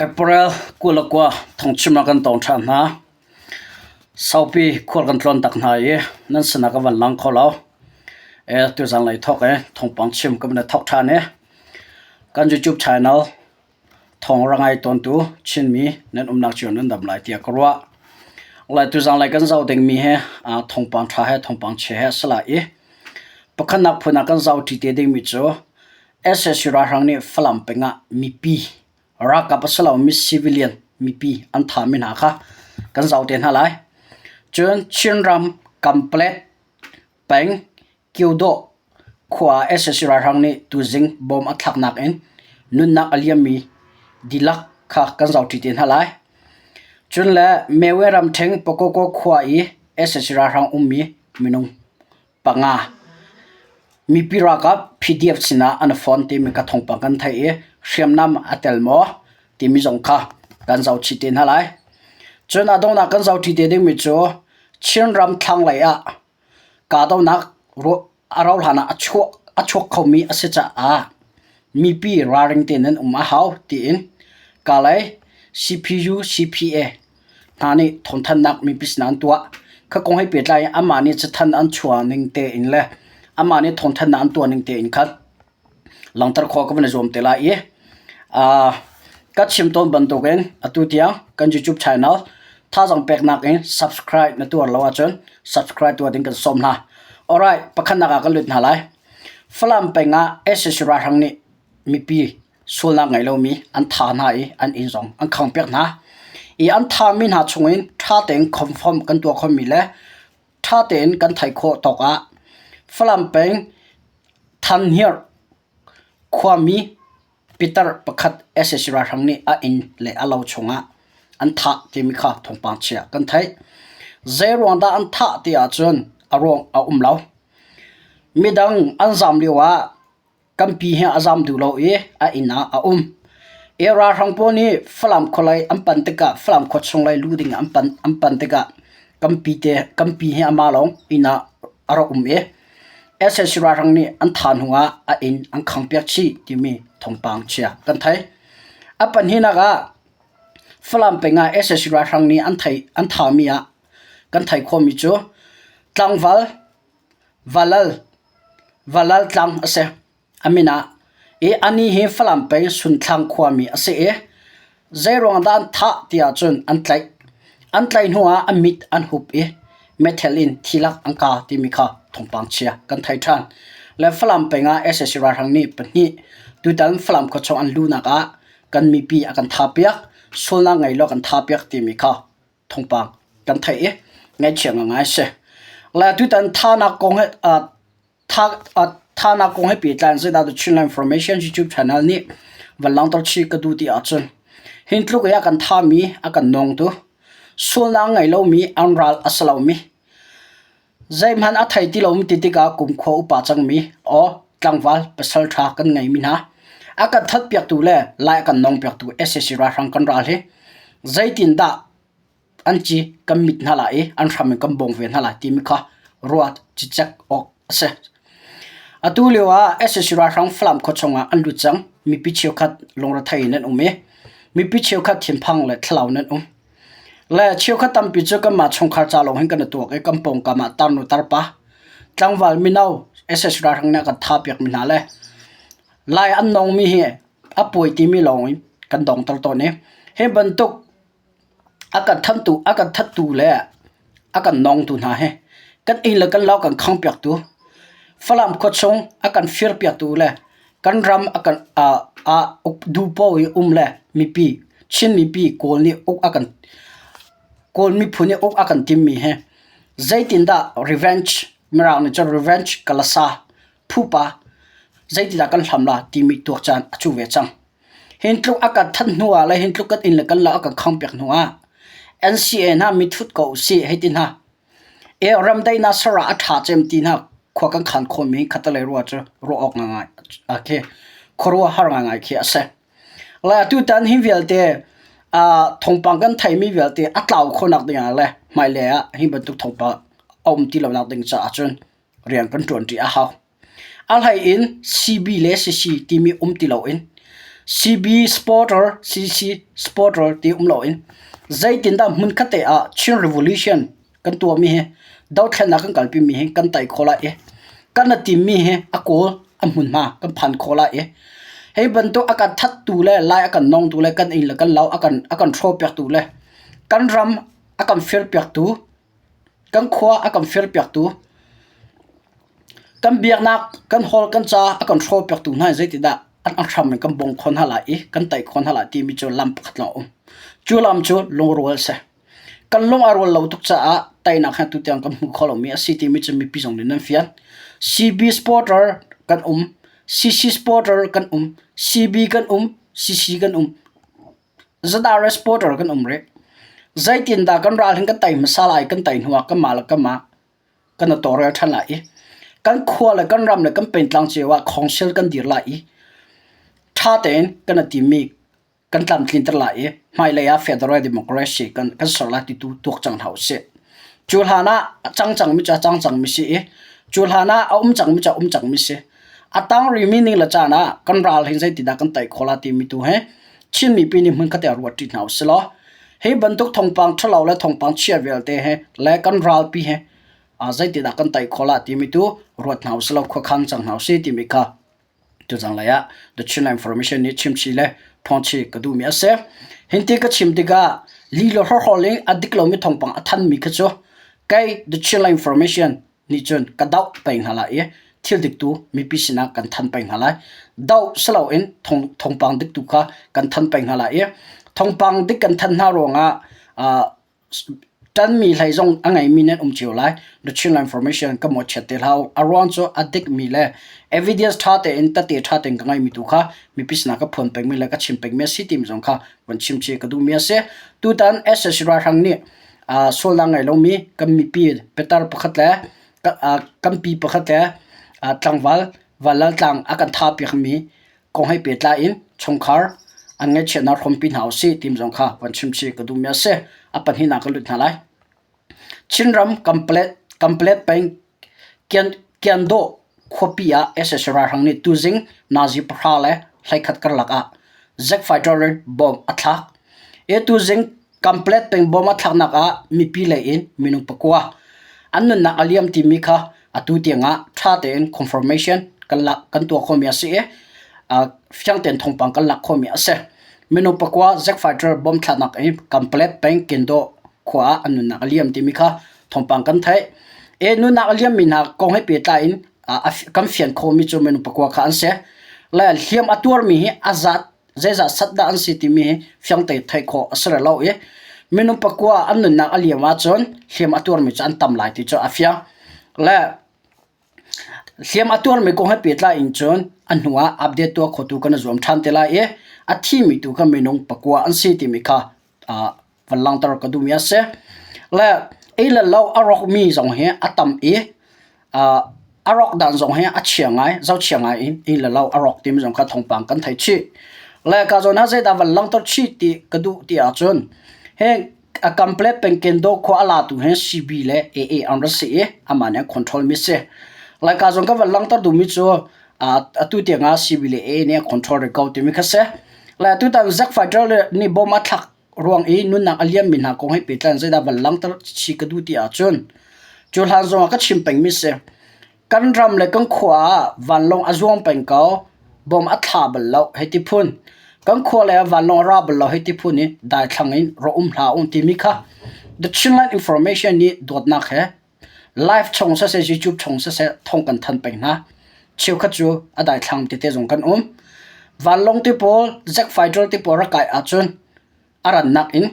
April 29 thongchim ah kan tong ṭhan hna. Saupi khual kan tlawn tak hna i nan sinah ka van lang kho lo. E, tuzan lei thawk e thawngpang chim ka van i thawk ṭhan i kan YouTube channel thawng ra ngai tawntu Chinmi nan umnak cio nan dam lai tiah ka ruah. Lai tuzan lei kan zoh dingmi he thawngpang ṭha he thawngpang chia he a si lai i pakhatnak phun ah kan zoh ṭi te dingmi cu Sac ralhrang nih Falam peng ah mipi ralkap a si lomi civilian mipi an thahmi hna kha kan zoh te hna lai. Cun Chinram Kanpalet peng Kyudawh khua ah sac ralhrang nih tuzing bom a thlaknak in nunnak a liammi dihlak kha kan zohṭi te hna lai. Cun le Mewe ramṭheng Pakoko khua i sac ralhrang ummi minung panga. Mipi ralkap PDF sinah an phone timi ka thawngpang kan theih i hriamnam a tel maw timi zong kha kan zohchih te hna lai. Cun a donghnak kan zohṭi te dingmi cu Chinram thlanglei ah kahdohnak a rauhhlan ah a chuak khomi a si caah mipi ralring tein an um a hau tiin Kalay CPU CPA hna nih thawngthanhnak mipi sinah an tuah. Kha kong he pehtlai in amah nih cathanh an chuah ning tein le amah nih thawngthanhnak an tuah ning tein khan langhter khawh ka van i zuam te lai i ka chim tawn bantukin atu tiang kan YouTube channel thazaang peknak in subscribe na tuar lo ahcun subscribe tuah ding kan sawm hna. Alright, pakhatnak ah kan lut hna lai. Falam peng ah sac ralhrang nih mipi sualnak ngei lomi an thah hna i an inn zong an khangpiak hna. I an thahmi hna chungin ṭha tein confirm kan tuah khomi le ṭha tein kan theih khawh tawk ah Falam peng Thanhirh khuami pitar pakhat sac ralhrang nih a inn le a lo chungah an thah timi kha thawngpang chia kan theih. Zeiruang dah an thah ti ahcun a ruang a um lo. Midang an zaam lio ah Kan pi hi a zam duh lo i a inn ah a um. I ralhrang pawl nih Falam khualei an pan tikah Falam khua chunglei luh ding an pan an pan tikah kan pi te kan pi hi amah lawng inn ah a rak um i sac ralhrang nih an thah hnu ah a inn an khangpiak chih timi thawngpang chia kan theih. A pahnihnak ah Falam peng ah sac ralhrang nih an theih an thahmi ah kan theih khawhmi cu tlangval Valal Valal tlang a si. A min ah i anih hi Falam peng Sunthlang khuami a si i zeiruang dah an thah ti ahcun an tlaih. An tlaih hnu ah a mit an hup i meithal in thilak an ka timi kha thawngpang chia kan thei ṭhan. Le Falam peng ah sac ralhrang nih pahnih tutan Falam khuachung an luhnak ah kan mipi a kan thahpiak, sualnak ngei lo kan thahpiak timi kha thawngpang kan theih i ngaihchia ngai a si. Le tutan thanak kong he thanak kong he pehtlai in zeidah The Chinland Information YouTube channel nih van langhter chih ka duh ti ahcun hin tluk i a kan thami a kan nawngtu sualnak ngei lomi an ral a si lomi zeihmanh a thei ti lomi ti tikah kumkhua upa cangmi aw tlangval pasal ṭha kan ngeimi hna a kan thatpiaktu le lai a kan nawngpiaktu sac ralhrang kan ral hi zeitindah an ci kan mit hna lai i an hram in kan bawng ve hna lai timi kha ruat cicek awk a si. Atu lio ah sac ralhrang Falam khua chungah an lut cang. Mipi cheukhat lungrethei in an um i mipi cheukhat thinphang le thlalau in an um. Le cheukhat tampi cu kanmah chungkhar ca lawng hin kan i tuak i kan pawngkam ah tarnu tarpa tlangval mino sac ralhrang nih a kan thahpiakmi hna le lai an nawngmi hi a puai timi lawng in kan dongter tawn i hi bantuk A kan thantu, a kan thattu le a kan nawngtu hna hi kan inn le kan lo kan khangpiaktu, Falam khuachung a kan firpiaktu le kan ram a kan uk duhpoh i um le mipi, Chin mipi Kawl nih uk a kan Kawl miphun nih uk a kan timmi hi zeitindah revenge Mirang nih cun revenge kalasa phupa zeitindah kan hlam la timi tuak caan a cu ve cang. Hin tluk a kan thanh hnu ah le hin tluk kan inn le kan lo a kan khangpiak hnu ah NCA hna mithut ko usih hei ti hna. E ramdaihnak ser ah a ṭha cem ti hna khua kan khan khawhmi khatalei rua cu ruah awk ngaingai a khi khuaruahhar ngaingai khi a si. Le atutan hi vialte thawngpang kan theimi vialte a tlau khawhnak ding ah le hmailei ah hi bantuk thawngpang a um ti lonak ding caah cun rian kan ṭuanṭi a hau. A hlei in CB le CC timi um ti loin. CB supporter, CC supporter ti um loin zeitindah hmunkhat te ah Chin Revolution kan tuahmi hi dothlennak kan kalpimi hi kan tai khawh lai i kan i timmi hi a kawl a hmunhma kan phan khawh lai i hi bantuk a kan thattu le lai a kan nongtu le kan inn le kan lo a kan a kan hrawhpiaktu le kan ram a kan firpiaktu kan khua a kan firpiaktu kan biaknak kan hall kan ca a kan hrawhpiaktu hna hi zeitindah an hram in kan bong khawh hna lai i kan tai khawh hna lai timi cu lam pakhat lawng a um. Cu lam cu lungrual a si. Kan lung a rual lo tuk caah teinak hi tutiang kan hmu kho lomi a si timi cu mipi zong nih nan fian. CB supporter kan um, CC supporter kan um, CB kan um, CC kan um, ZRA supporter kan um rih. Zeitindah kan ral hin kan tei hmasa lai, kan tei hnu ah kanmah le kanmah kan i tawlrel ṭhan lai i kan khua le kan ram le kan pengtlang cio ah council kan dir lai i ṭha tein kan i timmi kan tlamtlinter lai i hmailei ah federal democracy kan kan ser lai ti tu tuak cang hna usih. Cu hlan ah a cang cangmi cu a cang cangmi si i cu hlan ah a um cangmi cu a um cangmi si. A tang rimi ning le caan ah kan ral hin zeitindah kan tei khawh lai timi tu hi Chin mipi nih hmunkhat ah ruat ṭi hna usih law hi bantuk thawngpang ṭhalo le thawngpang chia vialte he le kan ralpi he zeitindah kan tei khawh lai timi tu ruat hna usih law khuakhang cang hna usih timi kha Tuzang lei ah The Chin Information nih chimchih le thawngchih ka duhmi a si. Hinti ka chim tikah li le hrawhrawl in a dik lomi thawngpang a thanmi kha cu kei The Chin Information nih cun ka doh peng hna lai i thil dik tu mipi sinah kan than peng hna lai. Doh si loin thawngpang dik tu kha kan than peng hna lai i thawngpang dik kan than hna ruangah Ṭanmi hlei zong a ngeimi nan um cio lai. The Chin Information ka mawhchiat te hlah u. A ruang cu a dikmi le evidence ṭha tein tehte ṭha tein ka ngeimi tu kha mipi sinah ka phuan pengmi le ka chim pengmi a si timi zong kha von chim chih ka duhmi a si. Tutan sac ralhrang nih sualnak ngei lomi kan mipi pitar pakhat le kan pi pakhat le tlangval Vanlaltlang a kan thahpiakmi kong he pehtlai in chungkhar an ngaihchiatnak hrawmpi hna usih tim zong kha van chimchih ka duhmi a si. A pahnihnak ka lut hna lai. Chinram Kanpalet, Kanpalet peng Kian, Kiandawh khuapi ah sac ralhrang nih tuzing nazi pahra le hleikhat karlak ah Jet fighter in bomb a thlak. E tuzing Kanpalet peng bomb a thlaknak ah mipi lei in minung pakua an nunnak a liam timi kha atu tiangah ṭha tein confirmation kan lak kan tuah khawhmi a si i fiang tein thawngpang kan lak khawhmi a si. Minung pakua jet fighter bomb thlaknak in Kanpalet peng Kendo khua ah an nunnak a liam timi kha thawngpang kan theih. E nunnak a liammi hna kong he pehtlai in kan fian khawhmi cu minung pakua kha an si. Le hliam a tuarmi hi a zat zeizah sat dah an si timi hi fiang tein theih khawh a si rih lo i minung pakua an nunnak a liam ahcun hliam a tuarmi cu an tam lai ti cu a fiang. Le hliam a tuarmi kong he pehtlai in cun a hnu ah update tuah khotu kan i zuam ṭhan te lai i a thimi tu kha minung pakua an si timi kha van langhter ka duhmi a si. Le ei le lo a rawkmi zong hi a tam i a rawk dan zong hi a chia ngai, zohchia ngai in ei le lo a rawk timi zong kha thawngpang kan theih chih. Le ka zawn ah zeidah van langhter chih ti ka duh ti ahcun hi a Kanpalet pengkendo khua a latu hi CB le AA an ra si i amah nih a control mi si. Lai ka zawn ka van langhter duhmi cu atu tiang ah CB le AA nih a control rih ko timi kha si. Le tutan Zack Fighter nih bom a thlak ruang i nunnak a liammi hna kong he pehtlai in zeidah van langhter chih ka duh ti ahcun cu hlan zongah ka chim pengmi si. Kan ram le kan khua ah vanlawng a zuang peng ko, bom a thla bal lo hei ti phun. Kan khua le ah vanlawng a ra bal lo hei ti phun i daithlang in rawh um hlah uh timi kha The Chinland Information nih dawtnak he Live chung siseh YouTube chung siseh thawng kan thanh peng hna. Cheukhat cu a daithlang tete zong kan um. Vanlawng te pawl, jet fighter te pawl rak kai ahcun a rannak in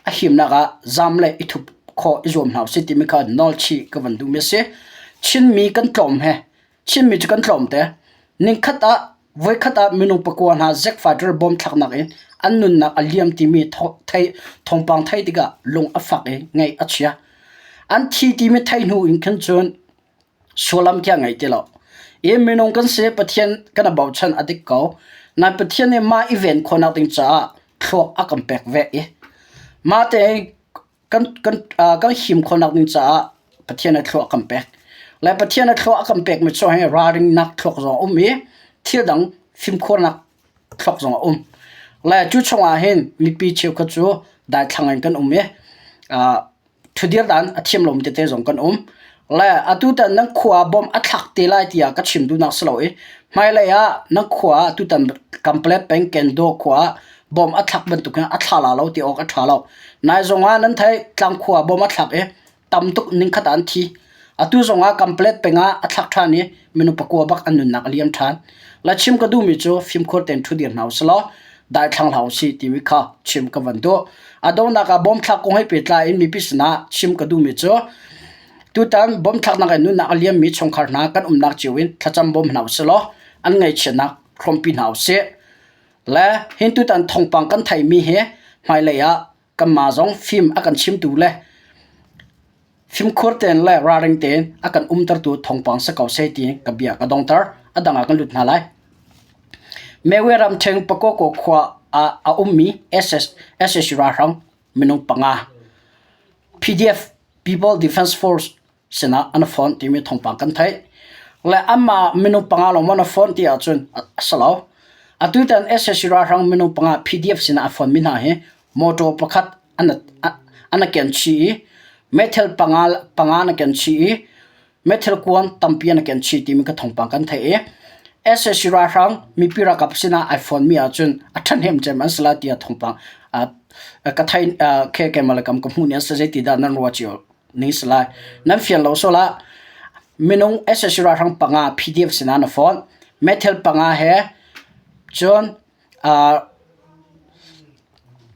a himnak ah zam le i thup khawh i zuam hna usih timi kha nawl chih ka van duhmi a si. Chinmi kan tlawm he Chinmi cu kan tlawm te. Ningkhat ah voikhat ah minung pakua hna jet fighter bom thlaknak in an nunnak a liam timi thawngpang theih tikah lung a fak i ngaih a chia. An thi timi theih hnu in khin cun sullam khi a ngei ti lo. I minung kan si Pathian kan i bochan a dik ko. Nain Pathian nih mah i ven khawhnak ding caah thluak a kan pek ve i mah tein kan kan kan him khawhnak ding caah Pathian a thluak a kan pek. Le Pathian a thluak a kan pekmi cu hi ralringnak thluak zong a um i thil dang fimkhurnak Thluak zong a um. Le cu chungah hin mipi cheukhat cu daithlang in kan um i ṭhudir dan a thiam lomi tete zong kan um. Le atutan nan khua ah bomb a thlak te lai tiah ka chim duhnak si lo i hmailei ah nan khua ah tutan Kamplet peng Kendaw khua ah bomb a thlak bantuk hin a thla la lo ti awk a ṭha lo. Nai zong ah nan theih tlangkhua ah bomb a thlak i tam tuk ningkhat ah an thi. Atu zong ah Kamplet peng ah a thlak ṭhan i minung pakua bak an nunnak a liam ṭhan. La chim ka duhmi cu fimkhur tein ṭhudir hna usih law daithlang hlah usih timi kha chim ka van duh. A donghnak ah bomb thlak kong he pehtlai in mipi sinah chim ka duhmi cu tutan bomb thlaknak in nunnak a liammi chungkhar hna kan umnak cio in thlacam bawm hna usih law an ngaihchiatnak hrawmpi hna usih. Le hin tutan thawngpang kan theihmi hi hmailei ah kanmah zong fim a kan chimtu le fimkhur tein le ralring tein a kan umtertu thawngpang si ko seh ti ka bia ka dongter. A dang ah kan lut hna lai. Mewe ramṭhen Pakoko khua ah a ummi SS, SSU ralhrang minung panga PDF People Defense Force sinah an phone timi thawngpang kan theih. Le anmah minung panga lawng maw na phone ti ahcun a si lo. Atutan SSC ralhrang minung panga PDF sinah a phone mi hna hi motor pakhat an an a ken chih i meithal panga panga an a ken chih i meithal kuan tampi an a ken chih timi ka thawngpang kan theih i SSC ralhrang mipi ralkap sinah ai phone mi ahcun a ṭhahnem cem an si lai tiah thawngpang ka thei khe keimah le kam ka hmuh ni an si zeiti dah nan ruah cio ning si lai. Nan fian lo sual ah minung SSC ralhrang panga PDF sinah na phone. Meithal panga he cun uh,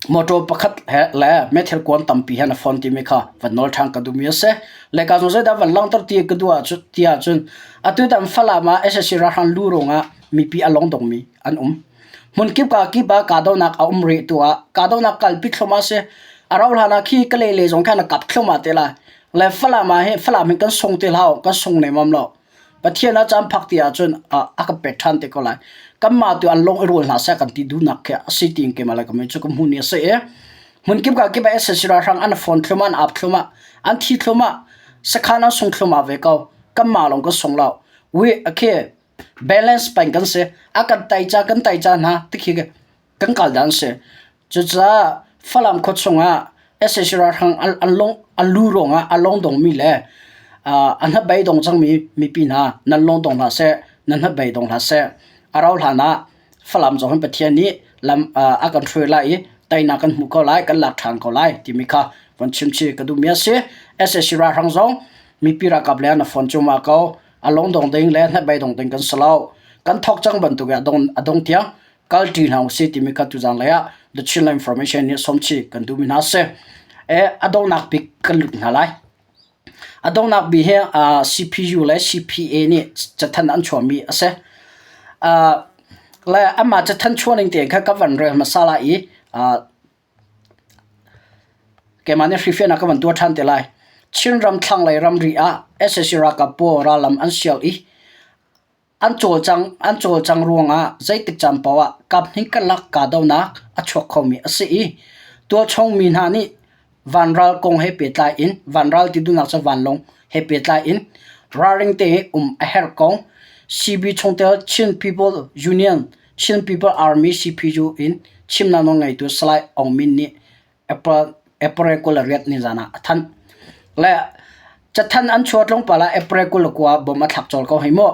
motor pakhat he le meithal kuan tampi he na phone timi kha van nawl ṭhan ka duhmi a si. Le ka zong zeidah van langhter ti ka duh ahcun ti ahcun atu tan Falam ah SSC ralhrang lu ruangah mipi a lawng dongmi an um. Hmunkip ka kip ah kahdohnak a um rih tu ah kahdohnak kalpi thluahmah a si. A rauh hlan ah khi Kalay lei zong khan a kap thluahmah te lai. Le Falam ah hin Falam hin kan sung ti hlah u, kan sung nemam lo. Pathian ah caan phak ti ahcun a kan pek ṭhan te ko lai. Kanmah tu an lung i rual hna seh kan ti duhnak khi a si tiin keimah le ka min cu ka hmuh ni a si i hmunkip ka kip ah SSC ralhrang an phone thluahmah an ap thluahmah an thi thluahmah sakhan an sung thluahmah ve ko. Kanmah lawng kan sung lo. We okay balance peng kan si. A kan tai ca kan tai ca hna tikhi kan kal dan si. Cucaah Falam khua chungah sac ralhrang an lung an lu ruangah a lawng dongmi le a hnabei dong cangmi mipi hna nan lung dong hlah seh, nan hnabei dong hlah seh. A rauh hlan ah Falam zong hin Pathian nih lam a kan hruai lai i teinak kan hmuh ko lai, kan lak ṭhan ko lai timi kha von chimchih ka duhmi a si. Sac ralhrang zong mipi ralkap le an phone cuahmah ko. A lung dong ding le hnabei dong ding kan si lo. Kan thawk cang bantuk in a dong, a dong tiang kalṭi hna usih timi kha tuzaan lei ah The Chinland Information nih sawmchih kan duhmi hna a si. E, a donghnak bik kan lut hna lai. A donghnak bik hi uh, CPU le CPA nih cathanh an chuahmi a si. Uh, le amah cathanh chuah ning tein kha ka van rel hmasa lai i uh, Keimah nih hrifiahnak ka van tuah ṭhan te lai. Chinram thlanglei ramri ah sac ralkap pawl rallam an sial i an cawlcang an cawlcang ruangah zeitik caan paoh ah kaphnih karlak kahdohnak a chuak khomi a si i tualchung mi hna nih vanral kong he pehtlai in vanral ti duhnak cu vanlawng he pehtlai in ralring tein um a herh kong CB chungtel Chin People Union Chin People Army CPU in chimnak nawlngeitu Salai Aung Min nih April, April 28 nizan ah a thanh. Le cathanh an chuah tlawmpal ah April 29 bom a thlak colh ko hei mu.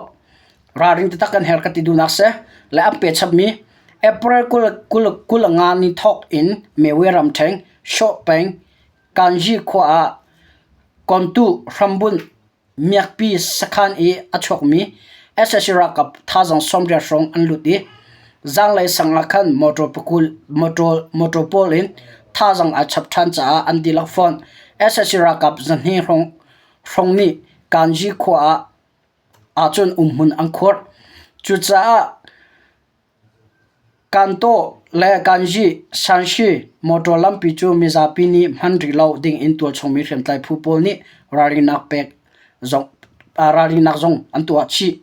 Ralring taktak kan her ka ti duhnak si. Le an pe chapmi April 25 ni thawk in Mewe ramṭheng, Shawh peng, Kanji khua ah Kontu hrambunh Miakpi sakhan i a chuakmi sac ralkap thazaang 80 hrawng an lut i zaanglei sang ah khan motor pawl in thazaang aa chap ṭhan caah an dihlak fawn. Sac ralkap 200 hrawng nih Kanji khua ahcun umhmun an khuar. Cucaah Kantaw le Kanji, Shanxi motor lampi cu mizapi nih hman rih lo dingin tualchungmi hriamtlai phu pawl nih ralrinnak pek zong ralrinnak zong an tuah chih.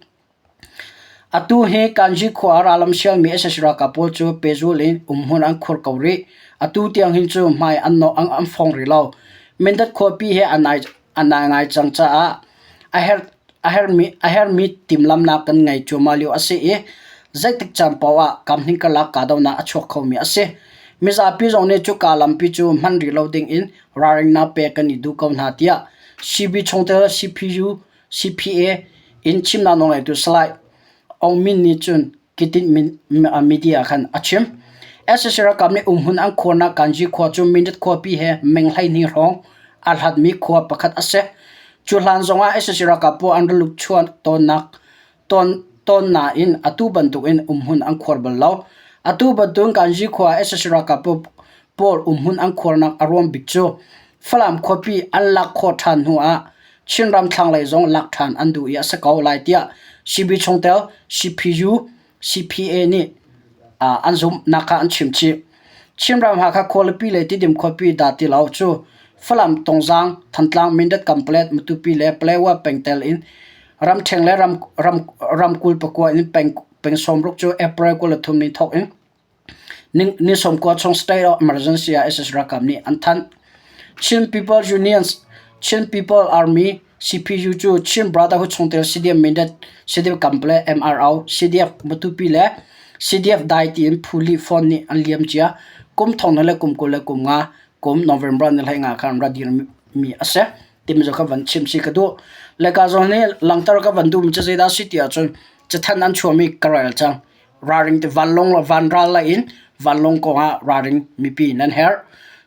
Atu hi Kanji khua ah rallam sialmi sac ralkap pawl cu pehzul in umhmun an khur ko rih. Atu tiang hin cu hmai an an fong rih lo. Mindat khuapi he a nai a nai ngai cang caah a herh a herhmi timhlamhnak kan ngei cuahmah lio a si i. Zeitik caan paoh ah kamhning karlak kahdohnak a chuak khomi a si. Mizapi zong nih cuka lampi cu hman rih lo ding in ralrinnak pek kan i duh ko hna tiah CB chungtel CPU CPA in chimnak nawlngeitu Salai Aung Min nih cun Kitin media khan a chim. Sac ralkap nih umhmun an khuarnak Kanji khua cu Mindat khuapi he meng 12 hrawng aa hlatmi khua pakhat a si. Cu hlan zongah sac ralkap pawl an ra lut chuah tawnnak tawn nain atu bantukin umhmun an khuar bal lo. Atu bantukin Kanji khua ah sac ralkap pawl umhmun an khuarnak a ruang bik cu Falam khuapi an lak khawh ṭhan hnu ah Chinram thlanglei zong lak ṭhan an duh i a si ko lai tiah CB chungtel CPU CPA nih an zumhnak kha an chim chih. Chinram Hakha khualipi le Tidim khuapi dah ti lo cu Falam, Tongzaang, Thantlang, Mindat, Kanpalet, Matupi le Paletwa pengtel in ramṭheng le ramkulh pakua in peng sawmruk cu April 23 ni thawk in ni 90 chung state of emergency ah sac ralkap nih an thanh. Chin People Unions, Chin People Army, CPU cu Chin Brotherhood chungtel CDF Mindat, CDF Kanpalet, MRO, CDF Matupi le CDF Dai tiin phu li phone nih an liam cia. Kum thong le kum 20 le kum nga kum November ni 15 khan ra dirmi a si. Timi cu ka van chim si ka duh. Le ka zong nih langter ka van duhmi cu zeidah si ti ahcun cathanh an chuahmi ka rel cang. Ralring ti vanlawng le vanral lei in vanlawng kong ah ralring mipi nan herh.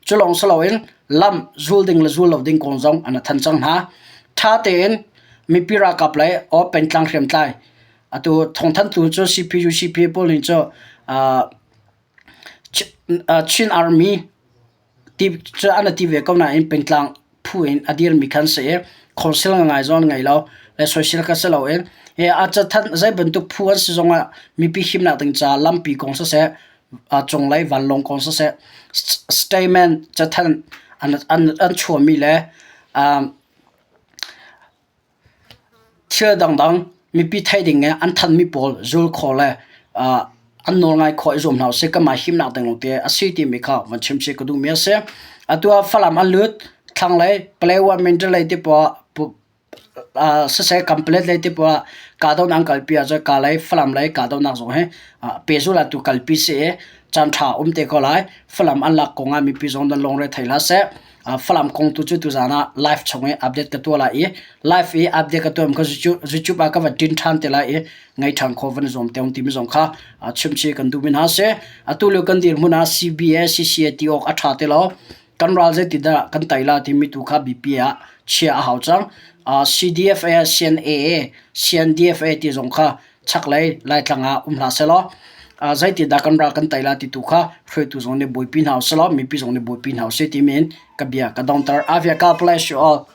Cu lawng si loin lam zul ding le zul lo ding kong zong an than cang hna. Tha tein mipi ralkap lei aw pengtlang hriamtlai atu thawngthanhtu cu CPU CPA pawl nih cu Chin Army ti cu an ti ve ko nain pengtlang phu in a dirmi khan si i council ngai zong an ngei lo le soisel kha si loin hi a cathanh zei bantuk phu an si zongah mipi himnak ding caah lampi kong siseh cunglei vanlawng kong siseh statement cathanh an chuahmi le Thil dangdang mipi theih ding i an thanmi pawl zul khawh le an nawl ngai khawh i zuam hna usih. Kanmah himnak ding lawngte a si timi kha van chim chih ka duhmi a si. Atu ah Falam an lut, thlanglei Paletwa Mandalay te poah siseh Kanpalet lei te poah kahdohnak an kalpi ahcun Kalay Falam lei kahdohnak zong hi pehzulh ah tu kalpi si i caan ṭha um te ko lai. Falam an lak kong ah mipi zong nan lungre thei hlah seh. Falam kong tu cu tuzaan ah live chung i update ka tuah lai i live i update ka tuah kha YouTube ah ka va tin ṭhan te lai i ngei ṭhan khawh van i zuam te timi zong kha chimchih kan duh mi hna si. Atu lio kan dirhmun ah CBA, CCA ti awk a ṭha ti lo. Kan ral zeiti dah kan tei la timi tu kha BP ah chia a hau cang. CDFA, CNAA, CNDFA ti zong kha chaklei Laitlang ah um hlah sehlaw zeitindah kan ral kan tei lai ti tu kha hruaitu zong nih buaipi hna usih law mipi zong nih buaipi hna usih timi in ka bia ka dongter. Avia God bless you all.